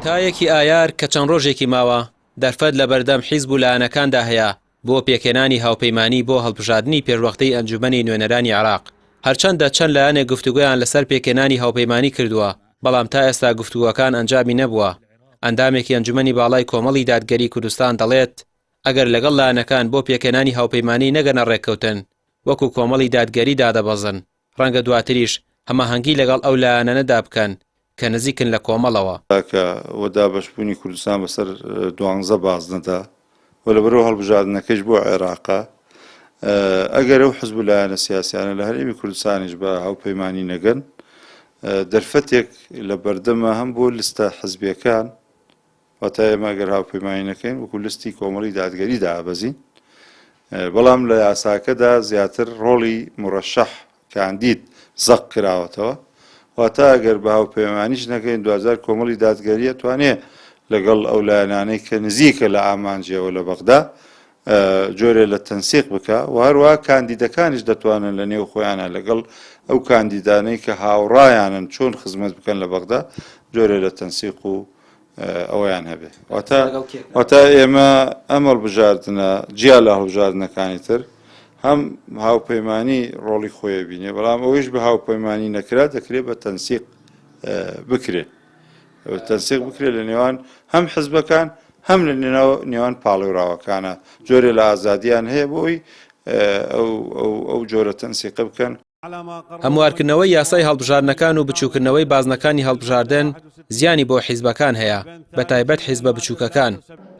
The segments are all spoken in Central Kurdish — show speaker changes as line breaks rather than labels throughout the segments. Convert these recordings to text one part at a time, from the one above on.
تا یەکی ئایار کە چەند ڕۆژێکی ماوە، دەرفەت لەبەردەم حیزب و لایەنەکاندا هەیە بۆ پێکهێنانی هاوپەیمانی بۆ هەڵبژاردنی پێشوەختەی ئەنجومەنی نوێنەرانی عێراق. هەرچەندە چەند لایەنێک گفتوگۆیان لەسەر پێکهێنانی هاوپەیمانی کردووە، بەڵام تا ئێستا گفتوگۆکان ئەنجامی نەبووە. ئەندامێکی ئەنجومەنی باڵای کۆمەڵی دادگەری کوردستان دەڵێت، ئەگەر لەگەڵ لایەنەکان بۆ پێکهێنانی هاوپەیمانی نەگەنە ڕێککەوتن، وەکو کۆمەڵی دادگەری دادەبەزن، ڕەنگە دواتریش هەماهەنگی لەگەڵ ئەو لایەنانەدا بکەن کە نزیکن لە کۆمەڵەوە.
کە و دابەشبوونی کوردستان بەسەر دوانزە بازنەدا و لەبەرئەوە هەڵبژاردنەکەیش بۆ عێراقە، ئەگەر ئەو حزب و لایەنە سیاسیانە لە هەرێمی کوردستانیش بە هاوپەیمانی نەگەن، دەرفەتێک لە بەردەمە هەم بۆ لستە حزبیەکان، واتە ئێمە ئەگەر هاوپەیمانی نەکەین وەکو لستی کۆمەڵی دادگەری دابەزین، بەڵام لە یاساکەدا زیاتر ڕۆڵی مورەشەح، کاندید، زەق کراوەتەوە، واتە ئەگەر بە هاوپەیمانیش نەکەین دواجار کۆمەڵی دادگەری ئەتوانێ لەگەڵ ئەو لایەنانەی کە نزیکە لە ئامانجیەوە لە بەغدا جۆرێ لە تەنسیق بکا و هەروەها کاندیدەکانیش دەتوانن لە نێو خۆیانە لەگەڵ ئەو کاندیدانەی کە هاوڕایانن چۆن خزمەت بکەن لە بەغدا جۆرێ لە تەنسیق و ئەوەیان هەبێ. واتە واتە ئێمە ئەم هەڵبژاردنە جیا لە هەڵبژاردنەکانی تر هەم هاوپەیمانی ڕۆڵی خۆی بینێ بەڵام ئەوەیش بە هاوپەیمانی نەکرا دەکرێت بە تەنسیق بکرێت تەنسیق بکرێت لە نێوان هەم حزبەکان هەم لە نێوان پاڵێوراوەکانە جۆرێ لە ئازادیان هەیە بۆی ئەو جۆرە تەنسیقە بکەن.
هەموارکردنەوەی یاسای هەڵبژاردنەکان و بچووکردنەوەی بازنەکانی هەڵبژاردن زیانی بۆ حیزبەکان هەیە، بەتایبەت حیزبە بچووکەکان.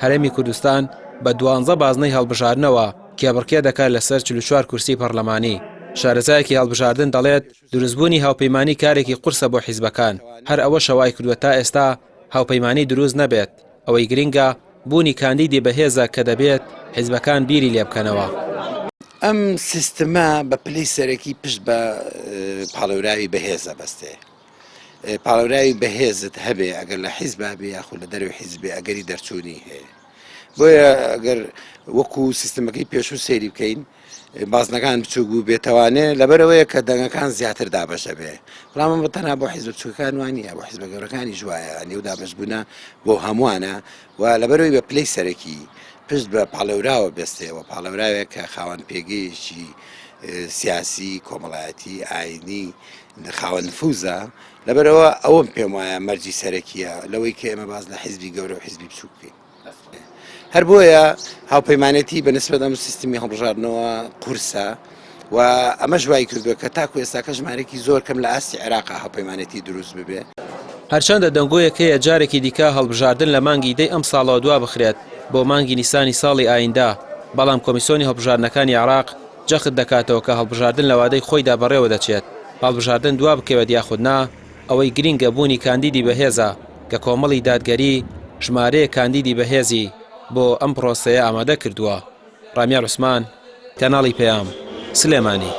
هەرێمی کوردستان بە دوانزە بازنەی هەڵبژاردنەوە کێبڕکێ دەکات لەسەر 44 کورسی پەڕلەمانی. شارەزایەکی هەڵبژاردن دەڵێت، دروستبوونی هاوپەیمانی کارێکی قورسە بۆ حیزبەکان، هەر ئەوەشە وایکردووە تا ئێستا هاوپەیمانی دروست نەبێت. ئەوەی گرنگە بوونی کاندیدی بەهێزە کە دەبێت حیزبەکان بیری لێبکەنەوە.
ئەم سیستمە بە پلەی سەرەکی پشت بە پاڵێوراوی بەهێز ئەبەستێ. پاڵێوراوی بەهێزت هەبێ ئەگەر لە حیزبا بێ یاخود لە دەرەوەی حیزب بێ ئەگەری دەرچوونی هەیە. بۆیە ئەگەر وەکو سیستمەکەی پێشوو سەیری بکەین بازنەکان بچووک بوو بێتوانێ لەبەرەوەیە کە دەنگەکان زیاتر دابەش دەبێ بەڵام ئەمە تەنها بۆ حیزبە بچووکەکان وان نییە بۆ حیزبە گەورەکانیش وایە نێو دابەشبوونە بۆ هەمووانە و لەبەرەوەی بە پلەی سەرەکی پشت بە پاڵێوراوە بەستێ و پاڵێوراوێک کە خاوەن پێگەیەکی سیاسی کۆمەڵایەتی ئاینی خاوەن نفوزە لەبەرەوە ئەوەم پێم وایە مەرجی سەرەکیە لەوەی کە ئێمە باز لە حیزبی گەورە و حیزبی بچووک بکەین. هەر بۆیە هاوپەیمانێتی بە نسبەت ئەم سیستمی هەڵبژاردنەوە قورسە و ئەمەش وای کردووە کە تاکو ئێستاکە ژمارەیەکی زۆر کەم لە ئاستی عێراقا هاوپەیمانێتی دروست ببێ.
هەرچەندە دەنگۆیەک هەیە جارێکی دیکە هەڵبژاردن لە مانگی دەی ئەمساڵەوە دوابخرێت بۆ مانگی نیسانی ساڵی ئایندە، بەڵام کۆمیسۆنی هەڵبژاردنەکانی عێراق جەخت دەکاتەوە کە هەڵبژاردن لە وادەی خۆیدا بەڕێوەدەچێت، هەڵبژاردن دوابکەوێت یاخود نا، ئەوەی گرینگە بوونی کاندیدی بەهێزە کە کۆمەڵی دادگەری ژمارەیەک کاندیدی بەهێزی بۆ ئەم پرۆسەیە ئامادە کردووە. ڕامیار عوسمان، کەناڵی پەیام، سلێمانی.